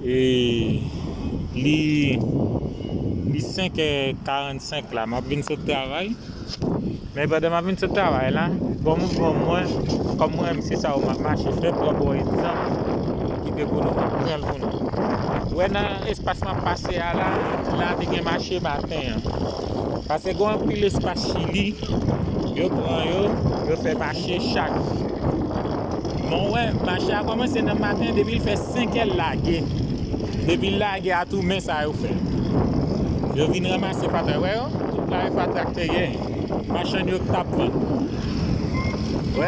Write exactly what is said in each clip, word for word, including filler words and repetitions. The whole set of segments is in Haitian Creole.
E li, li senk è karannsenk la, m ap vin sot travay. Men pandan m ap vin sot travay la, gon mouvman mwen, kòm mwen menm se sa yo m ap mache fè, pran bon egzanp, kite pou nou, m ap pran l pou nou. Ou wè nan espas m ap pase a la, la te gen mache maten an. Paske gen anpil espas Chili, yo pran yo, yo fè mache chak jou. Men w wè, mache a kòmanse nan maten, depi l fè senk è l lage. Depi l lage a tou, men sa yo fè. Yo vin ranmase fatra, wè yo? Tout la e fatra k te gen. Machann yo k t ap vann. Wè,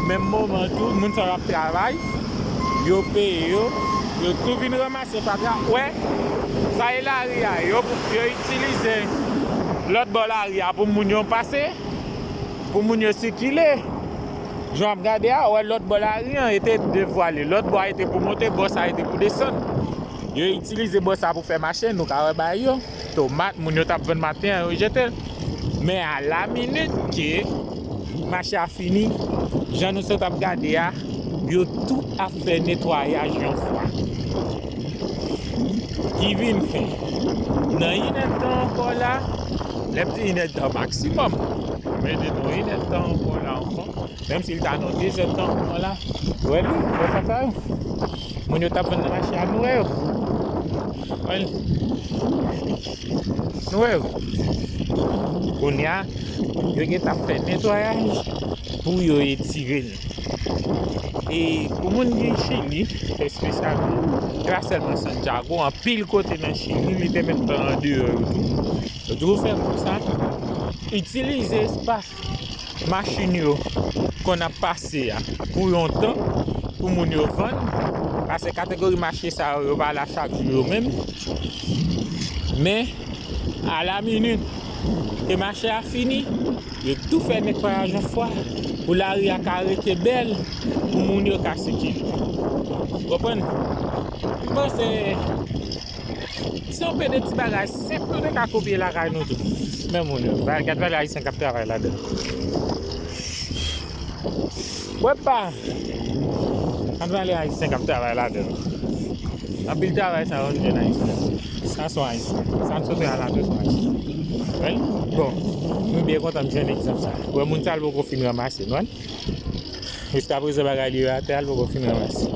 menm moman tou, moun sa yo ap travay, yo peye yo, yo tou vin ranmase fatra. Wè, sa e lari a, yo, yo itilize lòt bò lari a pou moun yo pase, pou moun yo sikile. Jan w ap gade a, wè lòt bò lari an, e te devwale. Lòt bò a e te pou monte, bò sa e te pou desann. Yo itilize bò sa pou fè mache, nou ka wè bagay yo. Tomat, moun yo t ap vann maten an, yo jete l. Men a la minit ke mache a fini, jan nou sot ap gade a, yo tou ap fè netwayaj yon fwa. Ki vin fè, nan inèdtan ankò la, lè m di inèdtan maksimòm, mete nou inèdtan ankò la ankò, menm si l ta nan dezèdtan ankò la, wè li, wè sa ka yo. Moun yo t ap vann nan mache a, nou wè yo. Wè l. Nou wè yo. Kounye a, yo gentan ap fè netwayaj pou yo etire l. E pou moun ki Chili, espesyalman, e pa sèlman Santiago, anpil kote nan Chili, li te mèt pran andeyò yo tou. Yo toujou fè konsa, itilize espas machin yo konn ap pase a pou yon tan, pou moun yo vann, paske kategori mache sa yo, yo pa la chak jou yo menm. Men, a la minit ke mache a fini, yo tou fè netwayaj yon fwa pou lari a ka rete bèl, pou moun yo ka sikile. Ou konprann? M panse se yon pe de ti bagay senp nou te ka kopye lakay nou tou. Men moun yo, gad valè ayisyen k ap travay ladan. Wè pa! Gad valè ayisyen k ap travay ladan. Anpil travay sa yo, nou jwenn ayisyen. Sa se yon ayisyen. Sa n sot la tou se yon ayisyen. Wè? Bon, nou byen kontan m jwenn egzanp sa. Wè moun sa l poko fin ranmase, nou wè? Jiskaprezan bagay li yo atè a, l poko fin ranmase.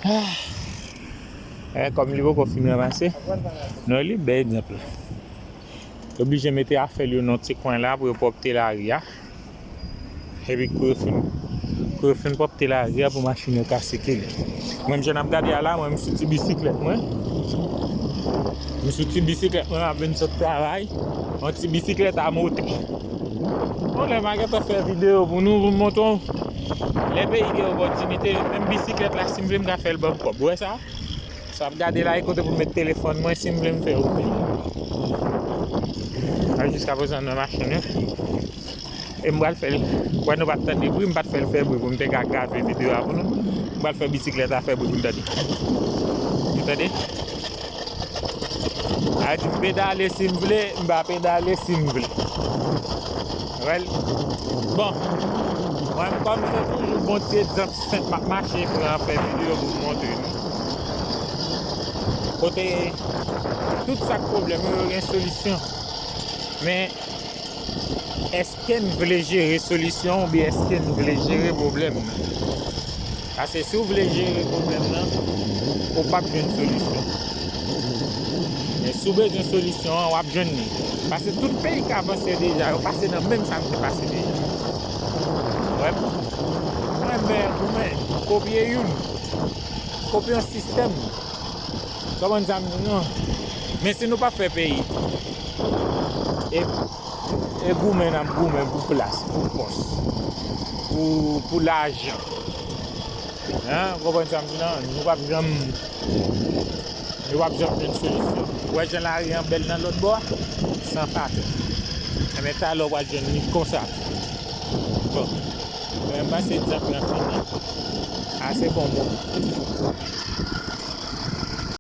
Ah. Eh, kòm li poko fin ranmase, non, li bèl egzanp la. Yo oblije mete afè l yo nan ti kwen la pou yo pwòpte lari a. Epi kou yo fin, kou yo fin pwòpte lari a pou machin yo ka sikile. Mwen, jan n ap gade a la, mwen, m sou ti bisiklèt mwen. M sou ti bisiklèt mwen, m ap vin sot travay. Yon ti bisiklèt a motè. Bon, lè m a gentan fè videyo pou nou, pou m montre w. Lè peyi gen opòtinite, menm bisiklèt la, si m vle, m ka fè l ban m kòb. Ou wè sa? Sa ap gade la, e kote pou m met telefòn mwen, si m vle, m fè ou peye. A, jiskaprezan, nan machin, wi. E m pral fè l. Wè, nou pa t tande bri, m pa t fè l fè bri pou m te ka grave videyo a pou nou. M pral fè bisiklèt la fè bri pou n tande. Ou tande? A di m pedale si m vle, m pa pedale si m vle. Wè l. Bon. Mwen, kòm se toujou bon ti egzanp senp m ap mache pran fè videyo pou m montre nou. Kote tout sa k pwoblèm yo, yo gen solisyon. Men, èske n vle jere solisyon oubyen èske n vle jere pwoblèm nan? Paske si w vle jere pwoblèm nan, ou p ap jwenn solisyon. Men si w bezwen solisyon an, w ap jwenn li. Paske tout peyi k avanse deja, yo pase nan menm sa nou te pase deja. Wè, mwen, mwen, mwen, kopye youn. Kopye yon sistèm. Konprann sa m di w, non? Men si nou pa fè peyi, e, e goumen n ap goumen pou plas, pou pòs, pou, pou lajan. Hein? Konprann sa m di w, non? Nou p ap janm, nou p ap janm jwenn solisyon. Ou wè jan lari an bèl nan lòt bò a? San patwon. Enben, talè w pral jwenn li konsa tou. Bon. Men m panse egzanp lan fini. Ase bon, bon.